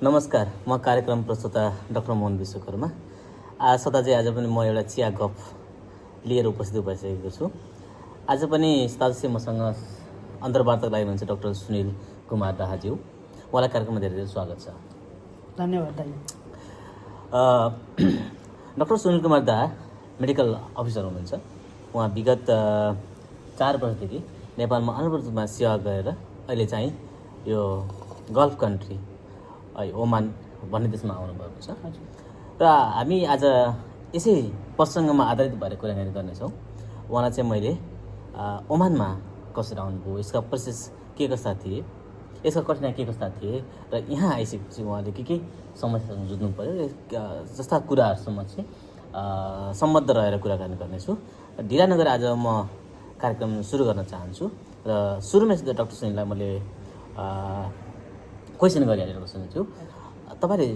नमस्कार, म कार्यक्रम प्रस्तुता डाक्टर मोहन विश्वकर्मा। सदाझै आज पनि म एउटा चिया गफ लिएर उपस्थित भइसकेको छु। आज पनि सदाझै मसँग अन्तर्वार्ताको लागि हुनुहुन्छ डाक्टर सुनिल कुमार दाहाज्यू। उहाँलाई कार्यक्रममा धेरै धेरै स्वागत छ। धन्यवाद दाइ। डाक्टर सुनिल कुमार दाहा मेडिकल अफिसर हुनुहुन्छ। उहाँ विगत 4 वर्षदेखि नेपालमा अनवरत रूपमा सेवा गरेर अहिले चाहिँ यो गल्फ कन्ट्री ओमान भन्ने देशमा आउनुभएको छ। र हामी आज यसै प्रसङ्गमा आधारित भएर कुराकानी गर्नेछौँ। उहाँलाई चाहिँ मैले ओमानमा कसरी आउनुभयो, यसका प्रोसेस के कस्ता थिए, यसका कठिनाइ के कस्ता थिए र यहाँ आइसकेपछि उहाँले के समस्यासँग जुझ्नु पऱ्यो, जस्ता कुराहरूसम्म चाहिँ सम्बद्ध रहेर कुराकानी गर्नेछु। ढिला नगरी आज म कार्यक्रम सुरु गर्न चाहन्छु र सुरुमै सिधै डाक्टर सुनिललाई मैले क्वेसन गरिहालेको छु। तपाईँले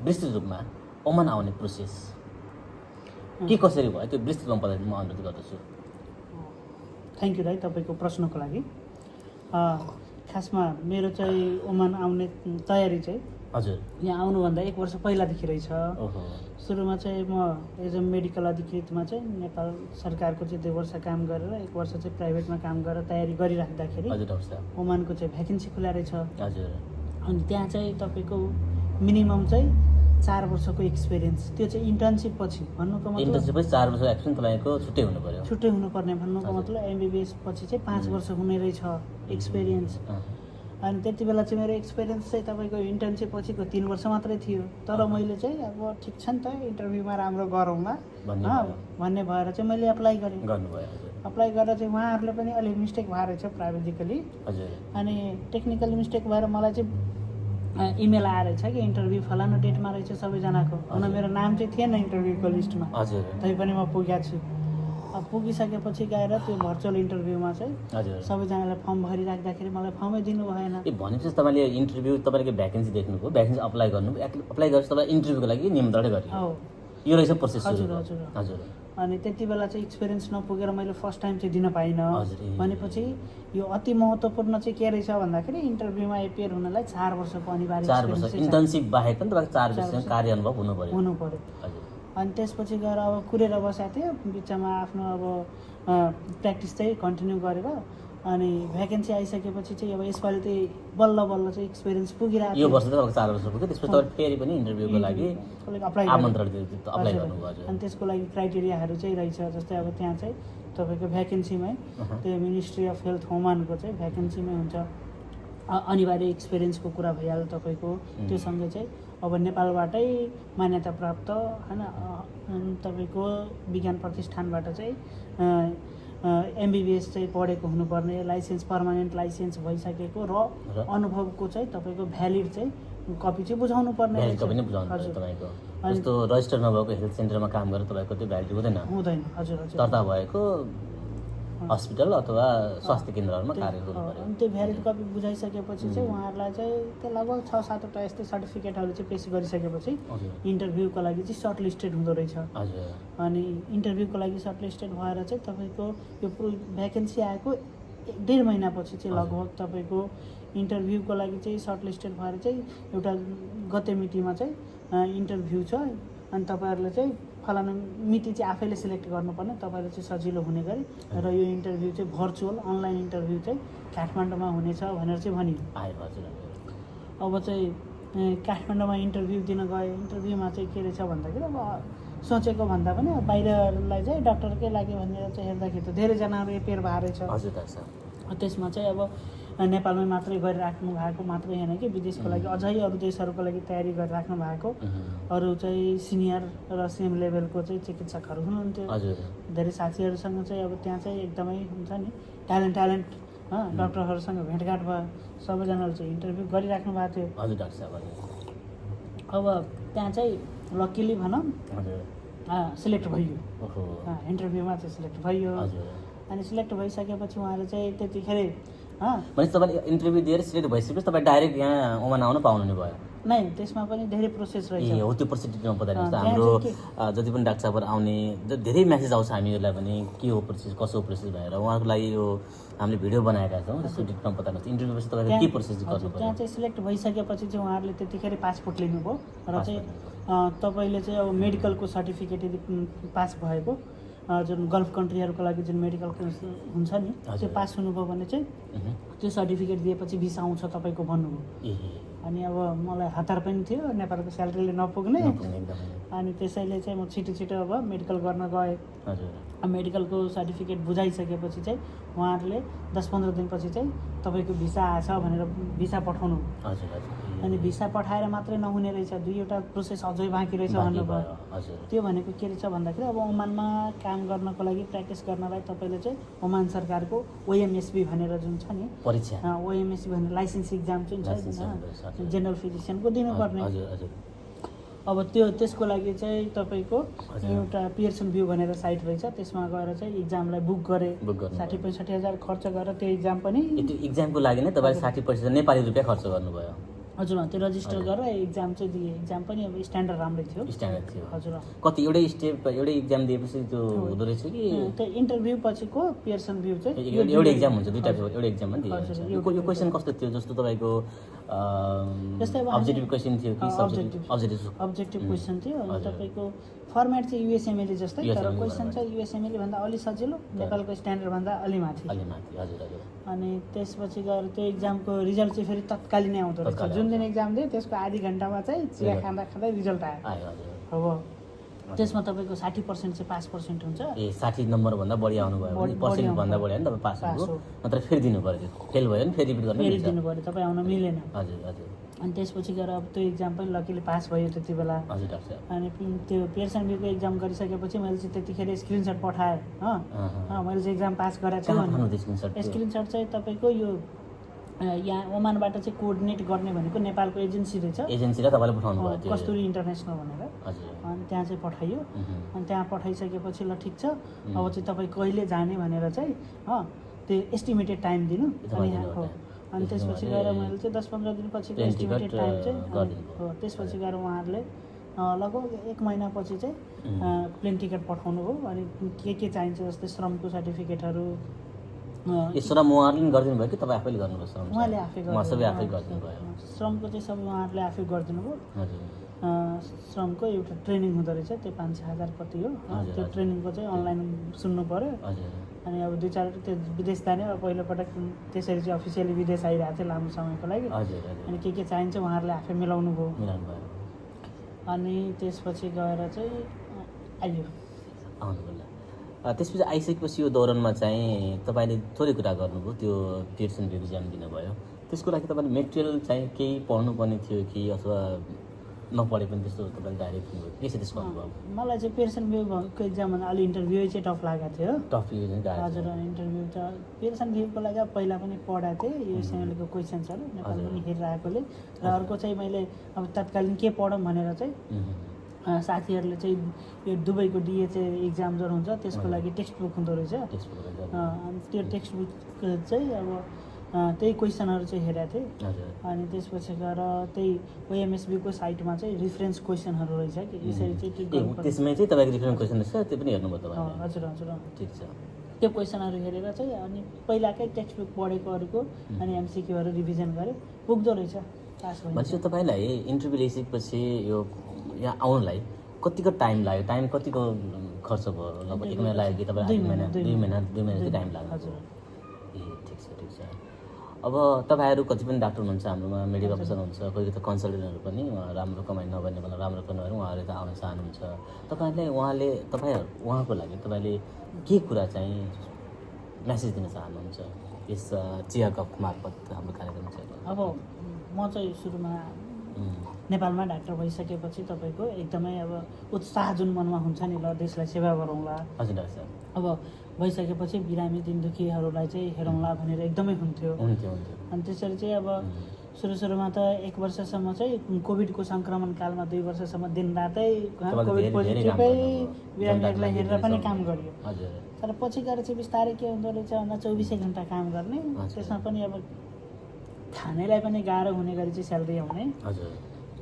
विस्तृत रूपमा ओमान आउने प्रोसेस के कसरी भयो त्यो विस्तृत रूपमा बताइदिनु म अनुरोध गर्दछु। थ्याङ्क यू दाइ तपाईँको प्रश्नको लागि। खासमा मेरो चाहिँ ओमान आउने तयारी चाहिँ हजुर यहाँ आउनुभन्दा 1 वर्ष पहिलादेखि रहेछ। ओहो। सुरुमा चाहिँ म एज अ मेडिकल अधिकृतमा चाहिँ नेपाल सरकारको चाहिँ 2 वर्ष काम गरेर 1 वर्ष चाहिँ प्राइभेटमा काम गरेर तयारी गरिराख्दाखेरि हजुर डाक्टर साहब ओमानको चाहिँ भ्याकेन्सी खुला रहेछ। हजुर। अनि त्यहाँ चाहिँ तपाईँको मिनिमम चाहिँ 4 वर्षको एक्सपिरियन्स, त्यो चाहिँ इन्टर्नसिप पछि भन्नुको मतलब इन्टर्नसिप पछि 4 वर्षको एक्सपिरियन्स तपाईँको छुट्टै हुनु पर्यो। छुट्टै हुनुपर्ने भन्नुको मतलब एमबिबिएस पछि चाहिँ 5 वर्ष हुने रहेछ एक्सपिरियन्स। अनि त्यति बेला चाहिँ मेरो एक्सपिरियन्स चाहिँ तपाईँको इन्टर्नसिप पछिको 3 वर्ष मात्रै थियो। तर मैले चाहिँ अब ठिक छ नि त, इन्टरभ्यूमा राम्रो गरौँला भन्ने भएर चाहिँ मैले एप्लाई गरेँ। अप्लाई गरेर चाहिँ उहाँहरूले पनि अलिक मिस्टेक भएर रहेछ प्राविधिकली। अनि टेक्निकली मिस्टेक भएर मलाई चाहिँ इमेल आएर रहेछ कि इन्टरभ्यू फलानु डेटमा रहेछ सबैजनाको। हुन मेरो नाम चाहिँ थिएन इन्टरभ्यूको लिस्टमा, तैपनि म पुगेको छु। अब पुगिसकेपछि गएर त्यो भर्चुअल इन्टरभ्यूमा चाहिँ सबैजनालाई फर्म भरिराख्दाखेरि मलाई फर्मै दिनु भएन। भनेपछि तपाईँले इन्टरभ्यू तपाईँको भ्याकेन्सी देख्नुभयो, भ्याकेन्सी अप्लाई गर्नुभयो, अप्लाई गरेपछि तपाईँ इन्टरभ्यूको लागि निमन्त्रण गर्यो। यो रहेछ प्रोसेस। हजुर। अनि त्यति बेला चाहिँ एक्सपिरियन्स नपुगेर मैले फर्स्ट टाइम चाहिँ दिन पाइनँ। भनेपछि यो अति महत्त्वपूर्ण चाहिँ के रहेछ भन्दाखेरि इन्टरभ्यूमा एपियर हुनलाई 4 वर्षको अनिवार्य 4 वर्ष इन्टर्नसिप बाहेक पनि तपाईँको 4 वर्ष कार्य अनुभव हुनु पर्यो। अनि त्यसपछि गएर अब कुरेर बसेको थियो बिचमा आफ्नो अब प्र्याक्टिस चाहिँ कन्टिन्यू गरेर अनि भ्याकेन्सी आइसकेपछि चाहिँ अब यसपालि चाहिँ बल्ल बल्ल चाहिँ एक्सपिरियन्स पुगिरहेको थियो। यो वर्ष चाहिँ 4 वर्ष पुग्यो, त्यसपछि तपाईँ फेरि पनि इन्टरभ्यूको लागि आमन्त्रण अप्लाई गर्नुभयो। अनि त्यसको लागि क्राइटेरियाहरू चाहिँ रहेछ, जस्तै अब त्यहाँ चाहिँ तपाईँको भ्याकेन्सीमै त्यो मिनिस्ट्री अफ हेल्थ ओमानको चाहिँ भ्याकेन्सीमै हुन्छ अनिवार्य एक्सपिरियन्सको कुरा भइहाल्यो तपाईँको। त्योसँगै चाहिँ अब नेपालबाटै मान्यता प्राप्त होइन तपाईँको विज्ञान प्रतिष्ठानबाट चाहिँ एमबिबिएस चाहिँ पढेको हुनुपर्ने, लाइसेन्स पर्मानेन्ट लाइसेन्स भइसकेको र अनुभवको चाहिँ तपाईँको भ्यालिड चाहिँ कपी चाहिँ बुझाउनु पर्ने। जस्तो रजिस्टर नभएको हेल्थ सेन्टरमा काम गरेर तपाईँको त्यो भ्यालिड हुँदैन। हजुर। दर्ता भएको हस्पिटल अथवा स्वास्थ्य केन्द्रहरूमा कार्य गर्नु पर्यो। अनि त्यो भ्यालिड कपी बुझाइसकेपछि चाहिँ उहाँहरूलाई चाहिँ त्यो लगभग 6-7वटा यस्तै सर्टिफिकेटहरू चाहिँ पेस गरिसकेपछि इन्टरभ्यूको लागि चाहिँ सर्ट लिस्टेड हुँदो रहेछ। अनि इन्टरभ्यूको लागि सर्ट लिस्टेड भएर चाहिँ तपाईँको यो भ्याकेन्सी आएको 1.5 महिनापछि चाहिँ लगभग तपाईँको इन्टरभ्यूको लागि चाहिँ सर्ट लिस्टेड भएर चाहिँ एउटा गते मितिमा चाहिँ इन्टरभ्यू छ। अनि तपाईँहरूले चाहिँ फलानु मिति चाहिँ आफैले सिलेक्ट गर्नुपर्ने, तपाईँले चाहिँ सजिलो हुने गरी र यो इन्टरभ्यू चाहिँ भर्चुअल अनलाइन इन्टरभ्यू चाहिँ काठमाडौँमा हुनेछ भनेर चाहिँ भनियो। अब चाहिँ काठमाडौँमा इन्टरभ्यू दिन गए। इन्टरभ्यूमा चाहिँ के रहेछ भन्दाखेरि अब सोचेको भन्दा पनि बाहिरलाई चाहिँ डक्टरकै लागि भनेर चाहिँ हेर्दाखेरि त धेरैजनाहरू एपियर भएर रहेछ। त्यसमा चाहिँ अब नेपालमै मात्रै गरिराख्नु भएको मात्रै होइन कि विदेशको लागि अझै अरू देशहरूको लागि तयारी गरिराख्नु भएको अरू चाहिँ सिनियर र सेम लेभलको चाहिँ चिकित्सकहरू हुनुहुन्थ्यो। धेरै साथीहरूसँग चाहिँ अब त्यहाँ चाहिँ एकदमै हुन्छ नि ट्यालेन्ट डक्टरहरूसँग भेटघाट भयो। सबैजनाले चाहिँ इन्टरभ्यू गरिराख्नु भएको थियो। अब त्यहाँ चाहिँ लकिली भनौँ सिलेक्ट भइयो, इन्टरभ्यूमा चाहिँ सिलेक्ट भइयो। अनि सिलेक्ट भइसकेपछि उहाँले चाहिँ त्यतिखेर भनेपछि तपाईँले इन्टरभ्यू दिएर सिलेक्ट भइसकेपछि तपाईँ डाइरेक्ट यहाँ ओमान आउनु पाउनु नि भयो? नै त्यसमा पनि धेरै प्रोसेस रहेछ। ए हो त्यो प्रोसिडिङमा बताइदिनुहोस् त। त्यहाँ हाम्रो चाहिँ जति पनि डाक्टर साहबहरू आउने धेरै म्यासेज आउँछ हामीहरूलाई पनि के हो प्रोसेस कसो प्रोसेस भनेर उहाँहरूको लागि यो हामीले भिडियो बनाएका छौँ त्यसको डिटेलमा बताइनुहोस् इन्टरभ्यू पछि तपाईँले के प्रोसेस गर्नु हजुर, त्यहाँ चाहिँ सिलेक्ट भइसकेपछि चाहिँ उहाँहरूले त्यतिखेर पासपोर्ट लिनुभयो र चाहिँ तपाईँले चाहिँ अब मेडिकलको सर्टिफिकेट यदि पास भएको जुन गल्फ कन्ट्रीहरूको लागि जुन मेडिकल हुन्छ नि त्यो पास हुनुभयो भने चाहिँ त्यो सर्टिफिकेट दिएपछि भिसा आउँछ तपाईँको भन्नुभयो। अनि अब मलाई हतार पनि थियो नेपालको स्यालेरीले नपुग्ने अनि त्यसैले चाहिँ म छिटो छिटो अब मेडिकल गर्न गएँ। मेडिकलको सर्टिफिकेट बुझाइसकेपछि चाहिँ उहाँहरूले 10-15 दिनपछि चाहिँ तपाईँको भिसा आएछ भनेर भिसा पठाउनु। अनि भिसा पठाएर मात्रै नहुने रहेछ 2वटा प्रोसेस अझै बाँकी रहेछ भन्नुभयो। त्यो भनेको के रहेछ भन्दाखेरि अब ओमानमा काम गर्नको लागि प्र्याक्टिस गर्नलाई तपाईँले चाहिँ ओमान सरकारको ओएमएसबी भनेर जुन छ नि परीक्षा ओएमएसबी भनेर लाइसेन्स इक्जाम चाहिँ छ जेनरल फिजिसियनको दिनुपर्ने। अब त्यसको लागि चाहिँ तपाईँको एउटा पियर्सन भ्यू भनेर साइट रहेछ त्यसमा गएर चाहिँ इक्जामलाई बुक गरेँ 60-65 हजार खर्च गरेर त्यो इक्जाम पनि त्यो इक्जामको लागि नै तपाईँले 60% नेपाली रुपियाँ खर्च गर्नुभयो। हजुर त्यो रजिस्टर गरेर इक्जाम चाहिँ दिएँ। इक्जाम पनि अब स्ट्यान्डर्ड राम्रै थियो। स्ट्यान्डर्ड थियो हजुर। कति एउटै इक्जाम दिएपछि त्यो हुँदो रहेछ कि त्यो इन्टरभ्यू पछिको पियर्सन भ्यू चाहिँ एउटै इक्जाम हुन्छ दुईटा एउटै इक्जाममा दिन्छ। यो क्वेसन कस्तो थियो जस्तो तपाईँको जस्तै अब अब्जेक्टिभ क्वेसन थियो कि अब्जेक्टिभ क्वेसन थियो अनि तपाईँको फर्मेट चाहिँ युएसएमएली जस्तै तर क्वेसन चाहिँ युएसएमएली भन्दा अलि सजिलो नेपालको स्ट्यान्डर्ड भन्दा अलि माथि। अनि त्यसपछि गएर त्यो इक्जामको रिजल्ट चाहिँ फेरि तत्कालीन नै आउँदो रहेछ। जुन दिन इक्जाम दियो त्यसको आधी घन्टामा चाहिँ चिया खाँदा खाँदै रिजल्ट आयो। अब त्यसमा तपाईँको 60% चाहिँ पास पर्सेन्ट हुन्छ। ए 60 नम्बरभन्दा बढी आउनुभयो भने पर्सेन्टभन्दा बढी हो नि तपाईँ पास हुनुभयो नत्र फेरि दिनु पऱ्यो फेल भयो भने फेरि रिपिट दिनु पऱ्यो तपाईँ आउन मिलेन। हजुर। अनि त्यसपछि गएर अब त्यो इक्जाम पनि लकिली पास भयो त्यति बेला। हजुर डाक्टर साहब। अनि त्यो पियर्सन भ्यूको इक्जाम गरिसकेपछि मैले चाहिँ त्यतिखेर स्क्रिनसट पठाएँ मैले चाहिँ इक्जाम पास गरेको छु। स्क्रिनसट चाहिँ तपाईँको यो यहाँ ओमानबाट चाहिँ कोअर्डिनेट गर्ने भनेको नेपालको एजेन्सी रहेछ। एजेन्सीलाई तपाईँले पठाउनु भयो त्यो कस्तुरी इन्टरनेसनल भनेर। अनि त्यहाँ चाहिँ पठाइयो। अनि त्यहाँ पठाइसकेपछि ल ठिक छ अब चाहिँ तपाईँ कहिले जाने भनेर चाहिँ त्यो एस्टिमेटेड टाइम दिनु। अनि त्यसपछि गएर मैले चाहिँ 10-15 दिनपछिको एस्टिमेटेड टाइम चाहिँ त्यसपछि गएर उहाँहरूले लगभग 1 महिनापछि चाहिँ प्लेन टिकट पठाउनु भयो। अनि के चाहिन्छ जस्तै श्रमको सर्टिफिकेटहरू श्रम उहाँहरूले पनि गरिदिनु भयो कि तपाईँ आफैले गर्नुभयो? उहाँले आफै सबै आफै गरिदिनु भयो। श्रमको चाहिँ सब उहाँहरूले आफै गरिदिनु भयो। श्रमको एउटा ट्रेनिङ हुँदो रहेछ त्यो 5-6 हजार कति हो त्यो ट्रेनिङको चाहिँ अनलाइन सुन्नु पऱ्यो। अनि अब 2-4 त्यो विदेश जाने अब पहिलोपटक त्यसरी चाहिँ अफिसियली विदेश आइरहेको थियो लामो समयको लागि। अनि के चाहिन्छ उहाँहरूले आफै मिलाउनु भयो। अनि त्यसपछि गएर चाहिँ आइयो। त्यसपछि आइसकेपछि यो दौरानमा चाहिँ तपाईँले थोरै कुरा गर्नुभयो त्यो पियर्सन भ्यू इक्जाम दिनुभयो त्यसको लागि तपाईँले मेटेरियल चाहिँ केही पढ्नुपर्ने थियो कि अथवा नपढे पनि त्यस्तो तपाईँले डाइरेक्ट के छ त्यसको अनुभव? मलाई चाहिँ पियर्सन भ्यूको इक्जामभन्दा अलि इन्टरभ्यू चाहिँ टफ लागेको थियो। हजुर इन्टरभ्यू त पियर्सन भ्यूको लागि पहिला पनि पढाएको थिएँ युएसएमएलको क्वेसन्सहरू नेपाल पनि हेरिरहेकोले र अर्को चाहिँ मैले अब तत्कालीन के पढौँ भनेर चाहिँ साथीहरूले चाहिँ यो दुबईको डिएचए इक्जाम जुन हुन्छ त्यसको लागि टेक्स्ट बुक हुँदो रहेछ। अनि त्यो टेक्स्ट बुक चाहिँ अब त्यही क्वेसनहरू चाहिँ हेरेको थिएँ। अनि त्यसपछि गएर त्यही ओएमएसबीको साइटमा चाहिँ रिफरेन्स क्वेसनहरू रहेछ कि यसरी चाहिँ त्यसमै चाहिँ तपाईँको रिफरेन्स क्वेसन रहेछ त्यो पनि हेर्नुभयो तपाईँ? हजुर ठिक छ। त्यो क्वेसनहरू हेरेर चाहिँ अनि पहिलाकै टेक्स्ट बुक पढेकोहरूको अनि एमसिक्यूहरू रिभिजन गरेँ पुग्दो रहेछ पास भयो। भनेपछि तपाईँलाई इन्टरभ्यू ल्याइसकेपछि यो यहाँ आउनलाई कतिको टाइम लाग्यो? टाइम कतिको खर्च भयो? लगभग 1 महिना लाग्यो कि तपाईँ 2 महिना चाहिँ टाइम लाग्यो? ए ठिक छ। अब तपाईँहरू कति पनि डाक्टर हुनुहुन्छ हाम्रोमा मेडिकल अफिसर हुनुहुन्छ कोही त कन्सल्टेन्टहरू पनि राम्रो कमाइ नगर्ने भन्दा राम्रो कमाएर उहाँहरूले त आउन चाहनुहुन्छ तपाईँहरूले उहाँको लागि तपाईँले के कुरा चाहिँ मेसेज दिन चाहनुहुन्छ यस चिया कप मार्फत हाम्रो कार्यक्रम चाहिँ? अब म चाहिँ सुरुमा नेपालमा डाक्टर भइसकेपछि तपाईँको एकदमै अब उत्साह जुन मनमा हुन्छ नि ल देशलाई सेवा गरौँला। हजुर डाक्टर साहब। अब भइसकेपछि बिरामी दिन दुखीहरूलाई चाहिँ हेरौँला भनेर एकदमै हुन्थ्यो। अनि त्यसरी चाहिँ अब सुरुमा त 1 वर्षसम्म चाहिँ कोभिडको सङ्क्रमण कालमा 2 वर्षसम्म दिनरातै कोभिड पोजिटिभै बिरामीहरूलाई हेरेर पनि काम गरियो। तर पछि गएर चाहिँ बिस्तारै के हुँदो रहेछ भन्दा 24 घन्टा काम गर्ने। त्यसमा पनि अब खानेलाई पनि गाह्रो हुने गरी चाहिँ स्यालेरी आउने।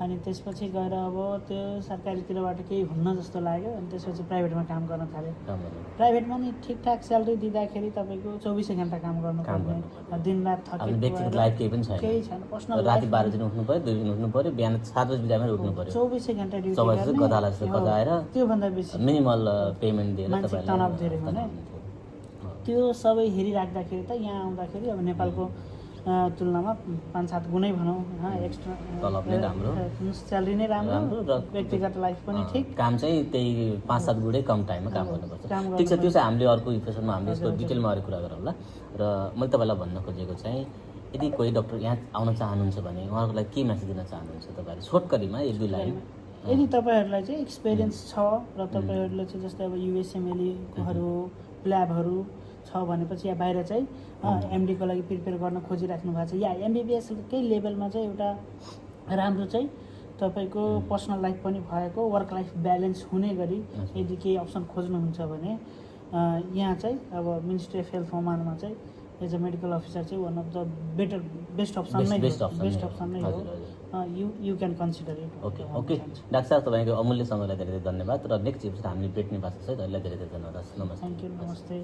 अनि त्यसपछि गएर अब त्यो सरकारीतिरबाट केही हुन्न जस्तो लाग्यो अनि त्यसपछि प्राइभेटमा काम गर्न थालेँ प्राइभेटमा नि ठिकठाक स्यालेरी दिँदाखेरि तपाईँको 24 घन्टा काम गर्नुपर्ने दिनरात व्यक्तिगत लाइफ केही पनि छैन केही छैन पर्सनल राति 12 बजे उठ्नु पर्यो 2 बजे उठ्नु पर्यो बिहान 7 बजे बिदामै उठ्नु पर्यो 24 घन्टा ड्युटी 24 बजे गदाला जस्तो गदाएर त्योभन्दा बेसी मिनिमल पेमेन्ट दिएर मानसिक तनाव धेरै हुने त्यो सबै हेरिराख्दाखेरि त यहाँ आउँदाखेरि अब नेपालको तुलनामा 5-7 गुणै भनौँ एक्स्ट्रा तलब नै राम्रो स्यालेरी नै राम्रो र व्यक्तिगत लाइफ पनि ठिक काम चाहिँ त्यही 5-7 गुणै कम टाइममा काम गर्नुपर्छ ठिक छ त्यो चाहिँ हामीले अर्को इपिसोडमा हामीले यसको डिटेलमा अरू कुरा गरौँला र मैले तपाईँलाई भन्न खोजेको चाहिँ यदि कोही डक्टर यहाँ आउन चाहनुहुन्छ भने उहाँहरूको लागि के मेसेज दिन चाहनुहुन्छ तपाईँहरू छोटकरीमा 1-2 लाइन यदि तपाईँहरूलाई चाहिँ एक्सपिरियन्स छ र तपाईँहरूले चाहिँ जस्तै अब युएसएमएलईहरू ल्याबहरू छ भनेपछि या बाहिर चाहिँ एमडीको लागि प्रिपेयर गर्न खोजिराख्नु भएको छ या एमबिबिएसकै लेभलमा चाहिँ एउटा राम्रो चाहिँ तपाईँको पर्सनल लाइफ पनि भएको वर्क लाइफ ब्यालेन्स हुने गरी यदि केही अप्सन खोज्नुहुन्छ भने यहाँ चाहिँ अब मिनिस्ट्री अफ हेल्थ ओमानमा चाहिँ एज अ मेडिकल अफिसर चाहिँ one of the best option नै हो you can consider it okay doctor साहब तपाईँको अमूल्य समयलाई धेरै धेरै धन्यवाद र नेक्स्ट एपिसोड हामीले भेट्ने भएको छ अहिले धेरै धेरै धन्यवाद नमस्ते थ्याङ्क यू नमस्ते